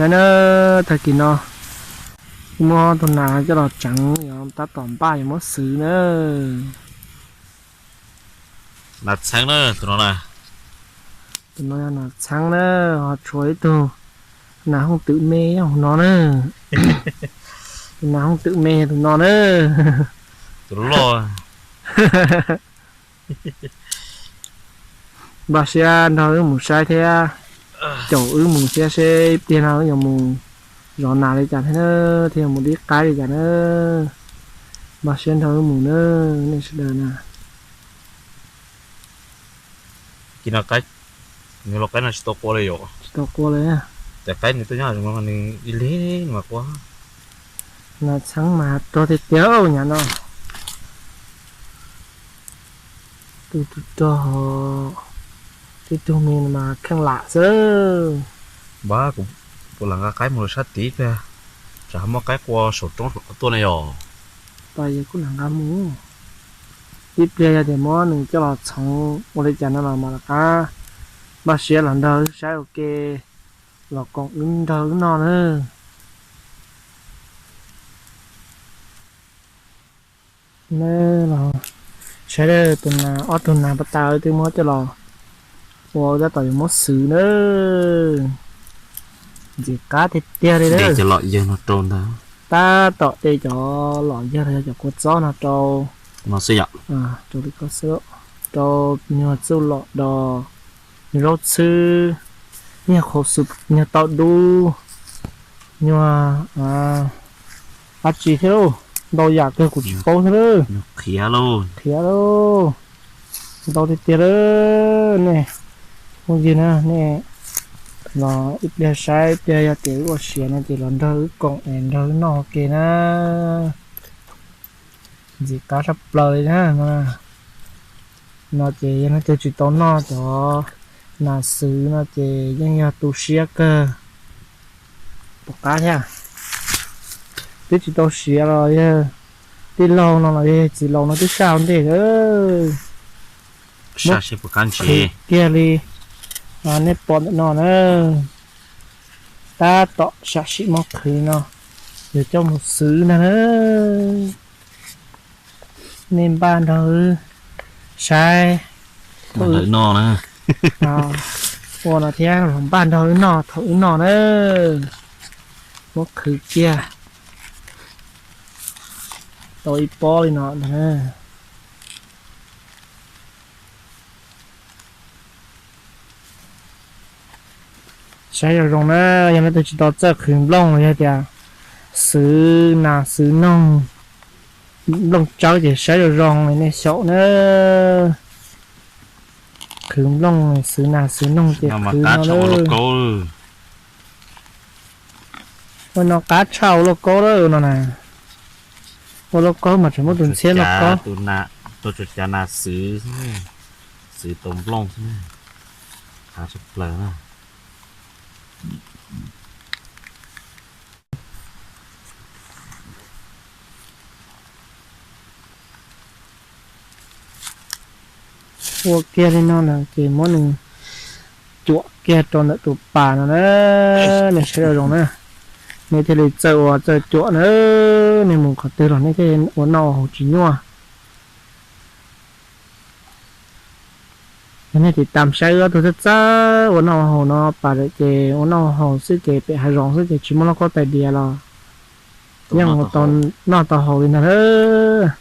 Na, tag kis no muab tus nas coj los tseev, yuav tab tom npaj yuav muab xwv na. Nas txheeb na, tus no na. Tus no yog nas txheeb na, ho tshuav ib tug nas hooj twm me yog tus no na. Tus nas hooj twm me tus no na. Tus loj. Npaj siab nrog wb mus saib thiab, caum wb mus thiab seb ib pliag no wb yuav mus zov nas li cas thiab, thiaj yuav mus dib qaib li cas na. Npaj siab nrog wb mus na, nej sawv daws na. Kis no qaib, nws los qaib no tsis tau qua li yom? Tsis tau qua li. Ces qaib nws tuaj nyob zoo no nws ib lig mas qua. Nas txheeb mas rog tiag tiag nyab no. Tus tus rog, tib tug me mas kheej lam xwb. Npab, kuv lam nqa qaib mus sab tid pliag, tsam ho muaj qaib qua saum roob saum no tuaj ne yom. Pas yog kuj lam nqa mus, ib pliag yog tias muab nws coj los txhoov ua li cas no los mam rov qab npaj siab los nrog wb saib ua ke, los koom wb nrog wb noj na. Saib tus nas, ob tug nas pas tas twb muab coj los ua tab tom yuav muab xwv na. Ntxim qab tiag tiag li. Tab tom de cov lom yawg los yog cov kua txob no rau, rau li ko xwb, rau nyuag txuj lom dos, nyuag zaub txhwb, nyuag qhauv xwb, nyuag tau dub, nyuag dab tsi thiab lauj, ntau yam kawg kuv tsis paub thiab lauj. Qhiav lauj, ntau tiag tiag lauj. Nej phooj ywg na, nej los ib pliag saib ib pliag yog tias wb ua siav no ces los nrog wb koom es nrog wb noj ua ke na. Ntxim qab tshaj plaws li na. No ces yog leej twg tsis tau noj cov nas xwv no ces yeej yog tu siab kawg. Pom qab thiab, twb tsis tau siav los yog tij laug no los yog txiv laus no twb saj ua ntej lawm. Muab qhwv kiag li nej pom ntawm no na. Tab tom sam sim muab qhwv no, yog coj mus xwv ntag na. Nej npaj nrog wb saib, thaum wb noj na. Ua no thiab los npaj nrog wb noj thaum wb noj na. Muab qhwv kiag tau ib pob li no ntag na. Saib zoo zoo na, yog leej twg tsis tau txawj qhwv nplooj los yog tias xwv nas xwv noog, nplooj tsawb ces saib zoo zoo nej xyaum na. Qhwv nplooj xwv nas xwv noog ces qhwv no. Ua no qab tshaj ua lauj kaub lawm no na. Ua lauj kaub mas tseem muab tus ntxhiab no kaub. Tus nas, tus tsuas cav nas xwv, xwv tau nplooj xwb, qab tshaj plaws na. Ua kiag li no na ces muab nws cuam kiag rau ntawm tus pas no na. Nej saib zoo zoo na, nej thiaj li txawj ua txawj cuam na. Nej mus qhov twg los nej thiaj ua noj ua haus tsis nyuaj. Yog nej tiv tam saib wb ob tug txawj txawj ua noj ua haus no pas lawm ces ua noj ua haus xwb ces pem hav zoov xwb ces tsis muaj lauj kaub tais diav los yeej ua tau noj tau haus li ntag.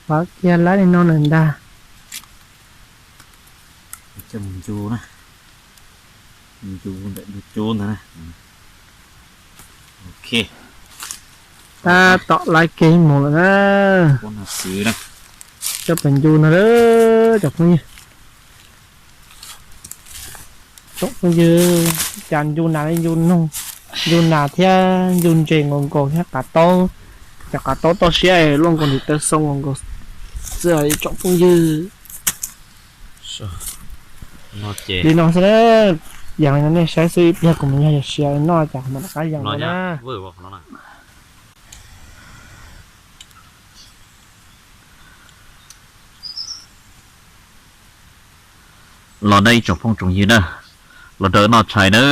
Pab kiag laib li no lawm ntag. Coj mus ncu na, ncu ntawm ncu cub ntawd na. Ok, tab tom laib kiag ib mus lawm na. Coj pem ncu no lawm cov phooj ywg. Tsoom phooj ywg, cas ncu nas li ncu noog, ncu nas thiab ncu ntses nkaus nkaus thiab qav taub, cov qav taub toj siab luaj nkaus ntim taw xoo nkaus nkaus xwb tsoom phooj ywg. Li no xwb na, Yees li no nej saib xwb, ib pliag kuv mus yog yog siav noj cas kuv mam rov qab yees no na. Los nej ib tsoom phooj tsoom ywg na, los nrog noj tshais na.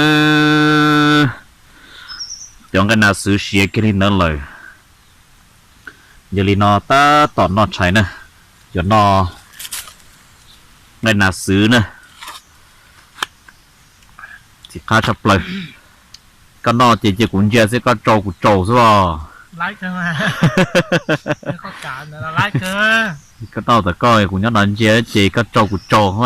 Cov nqaij nas xwv siav kiag li ntawd lawm. Yog li no tab tom noj tshais na, cov noj nqaij nas xwv na. Txiv qab tshaj plaws. Koj noj ces cia kuv ntsia xwb, koj tsau kuv tsau xwb os. Koj noj tas koj, kuv nyob no ntsia ces koj tsau kuv tsau xwb.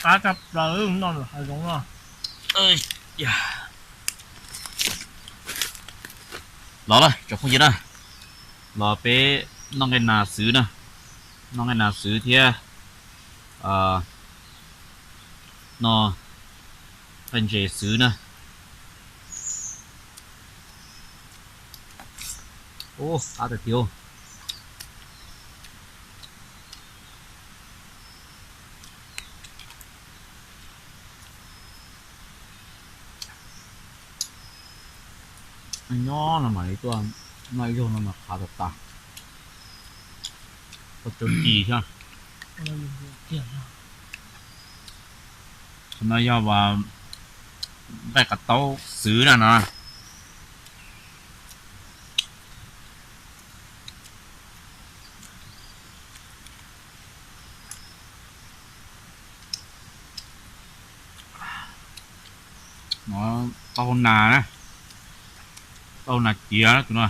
Qab tshaj plaws, noj hav zoov no. Los lawm tsoom phooj ywg na, los peb noj nqaij nas xwv na, noj nqaij nas xwv thiab noj nqaij ntses xwv na. Ub, qab tiag tiag. Nyob no mas li tuaj noj ib zaug no mas qhav tas tas. Koj tsaug ci thiab. Qhov no yog nqaij qav taub xwv na no. No, taub hau nas na, taub hau nas ciav tus no.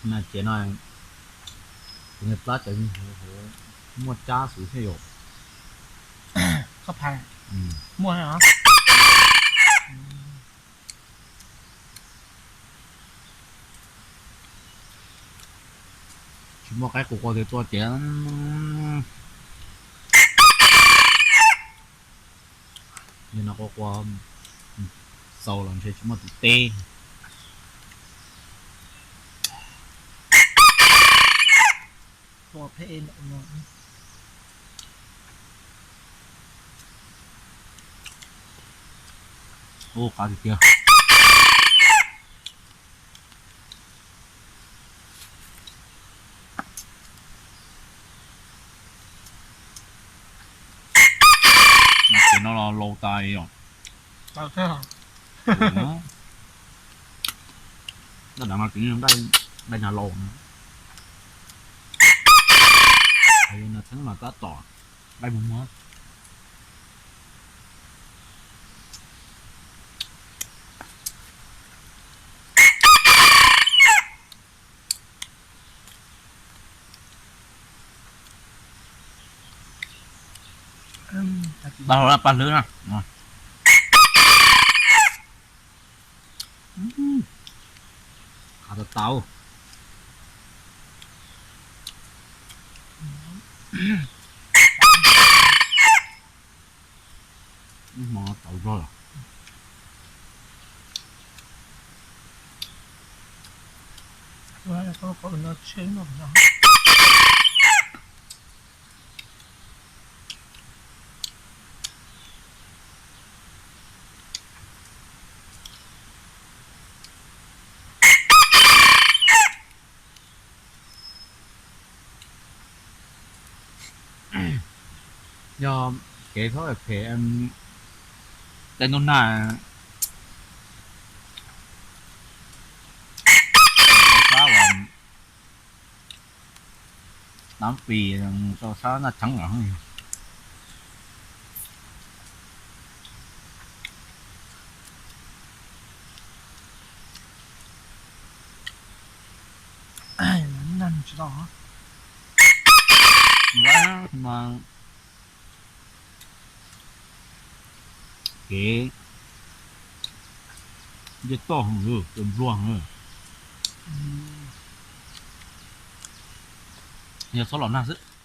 Nas ciav no, kuv niag plab cov yeej hauv muaj cab xwb thiab yom. Muaj. Tsis muaj qaib qua qua tias tuaj ces li no qua qua xaus los ntshe tsis muaj tus teb. Ua phem no. Ub, qab tiag tiag. Mas ces no los laus tas os. Nqaij no ces nqaij, nqaij nyuag laus no. Txheeb mas tab tom nqaij muag muag. Tau paj hlwb na. Qab tau tau. Hmo tau zog los. Yog kev txhob phem, tej hnub nag sab uas Nam Pis rau sab Naj Cheeb lawm. Kev Nce toj heev, npluag heev. Yog txhob los nag xwb.